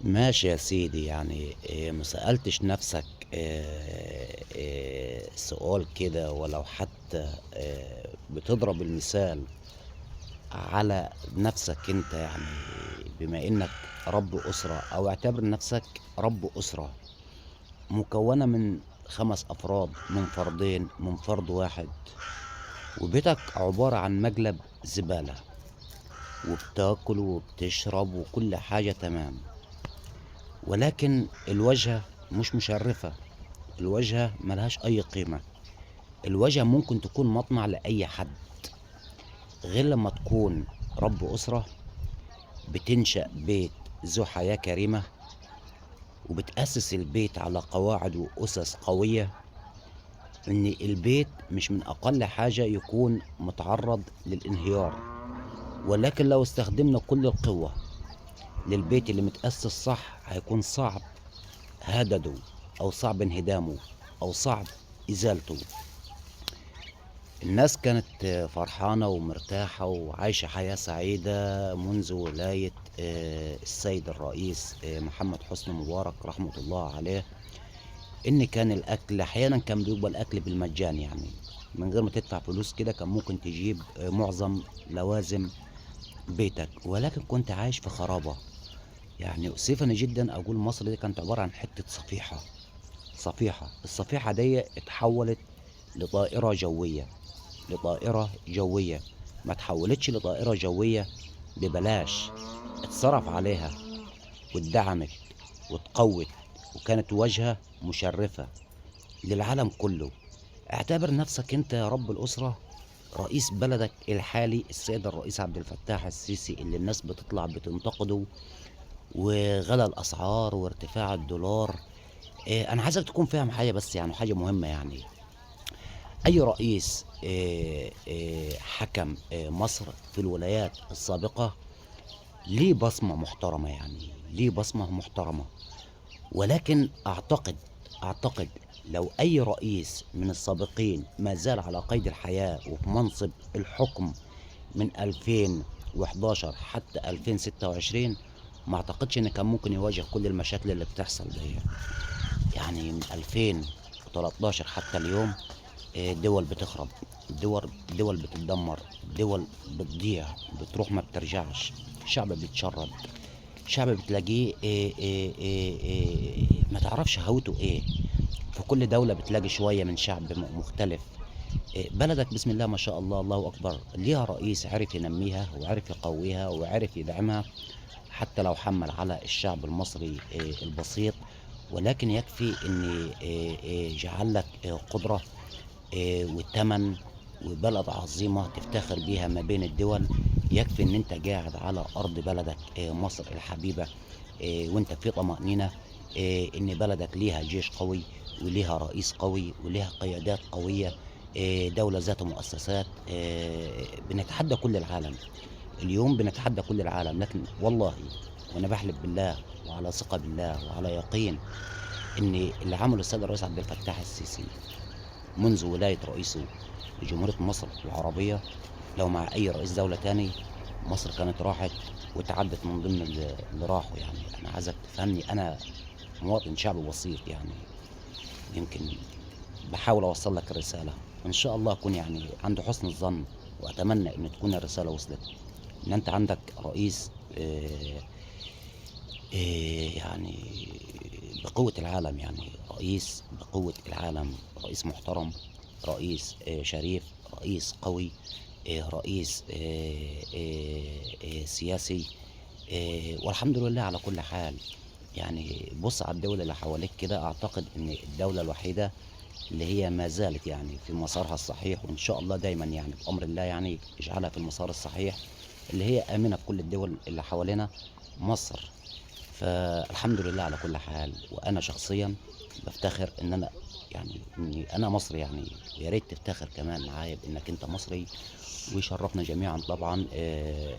ماشي يا سيدي. يعني إيه، ما سألتش نفسك إيه سؤال كده؟ ولو حتى إيه بتضرب المثال على نفسك انت، يعني بما انك رب أسرة، او اعتبر نفسك رب أسرة مكونة من 5 أفراد، من فردين، من فرد واحد، وبيتك عبارة عن مجلب زبالة، وبتاكل وبتشرب وكل حاجة تمام، ولكن الواجهة مش مشرفة، الواجهة ملهاش أي قيمة، الواجهة ممكن تكون مطمع لأي حد، غير لما تكون رب أسرة بتنشأ بيت ذو حياة كريمة، وبتأسس البيت على قواعد وأسس قوية، إن البيت مش من أقل حاجة يكون متعرض للانهيار. ولكن لو استخدمنا كل القوة للبيت اللي متأسس صح، هيكون صعب هدده أو صعب انهدامه أو صعب إزالته. الناس كانت فرحانة ومرتاحة وعايشة حياة سعيدة منذ ولاية السيد الرئيس محمد حسني مبارك رحمة الله عليه، إن كان الأكل أحيانا كان بيبقى الأكل بالمجان، يعني من غير ما تدفع فلوس كده كان ممكن تجيب معظم لوازم بيتك، ولكن كنت عايش في خرابة. يعني أسفني جدا أقول مصر دي كانت عبارة عن حتة صفيحة، صفيحة، الصفيحة دي اتحولت لطائرة جوية، لطائرة جوية، ما تحولتش لطائرة جوية ببلاش، اتصرف عليها واتدعمت واتقوت، وكانت واجهة مشرفة للعالم كله. اعتبر نفسك انت يا رب الأسرة رئيس بلدك الحالي السيد الرئيس عبد الفتاح السيسي، اللي الناس بتطلع بتنتقده وغلى الأسعار وارتفاع الدولار. انا عايزك تكون فاهم حاجة بس، يعني حاجة مهمة، يعني أي رئيس حكم مصر في الولايات السابقة ليه بصمة محترمة، يعني ليه بصمة محترمة، ولكن أعتقد لو أي رئيس من السابقين ما زال على قيد الحياة وفي منصب الحكم من 2011 حتى 2026، ما أعتقدش إن كان ممكن يواجه كل المشاكل اللي بتحصل دي. يعني من 2013 حتى اليوم دول بتخرب، دول بتتدمر، دول بتضيع، بتروح ما بترجعش، شعب بيتشرد، شعب بتلاقيه ما تعرفش هويته ايه. في كل دولة بتلاقي شوية من شعب مختلف. بلدك بسم الله ما شاء الله الله أكبر ليها رئيس عرف ينميها وعرف يقويها وعرف يدعمها، حتى لو حمل على الشعب المصري البسيط، ولكن يكفي إن جعل لك قدرة وتمن وبلد عظيمة تفتخر بيها ما بين الدول. يكفي إن أنت قاعد على أرض بلدك مصر الحبيبة، وأنت في طمأنينة، إن بلدك ليها جيش قوي وليها رئيس قوي وليها قيادات قوية، دولة ذات مؤسسات. بنتحدى كل العالم اليوم، بنتحدى كل العالم، لكن والله وأنا بحلف بالله وعلى ثقة بالله وعلى يقين إن اللي عمله السيد الرئيس عبد الفتاح السيسي منذ ولاية رئيسه لجمهورية مصر العربية، لو مع أي رئيس دولة تاني مصر كانت راحت وتعدت من ضمن اللي راحوا. يعني أنا عايزك تفهمني، أنا مواطن شعبي بسيط، يعني يمكن بحاول أوصل لك الرسالة، وإن شاء الله أكون يعني عند حسن الظن، وأتمنى إن تكون الرسالة وصلت، إن أنت عندك رئيس يعني بقوة العالم، يعني رئيس بقوة العالم، رئيس محترم، رئيس شريف، رئيس قوي، رئيس سياسي، والحمد لله على كل حال. يعني بص على الدول اللي حواليك كده، أعتقد إن الدولة الوحيدة اللي هي ما زالت يعني في مسارها الصحيح، وإن شاء الله دايما يعني بأمر الله يعني يجعلها في المسار الصحيح، اللي هي آمنة في كل الدول اللي حوالينا، مصر. فالحمد لله على كل حال. وأنا شخصيا بفتخر إن أنا يعني إني أنا مصري، يعني ويا ريت تفتخر كمان معايا بإنك أنت مصري، ويشرفنا جميعا طبعا.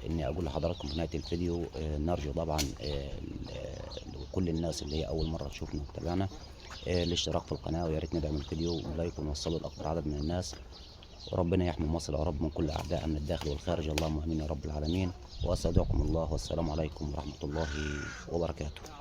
إني أقول لحضراتكم في نهاية الفيديو، نرجو طبعا، لكل الناس اللي هي أول مرة تشوفنا وتتابعنا، الاشتراك في القناة، ويا ريت ندعم الفيديو ولايك ونوصله لأكبر عدد من الناس، وربنا يحمي مصر يا رب من كل أعداء من الداخل والخارج، اللهم آمين يا رب العالمين. وأستودعكم الله، والسلام عليكم ورحمة الله وبركاته.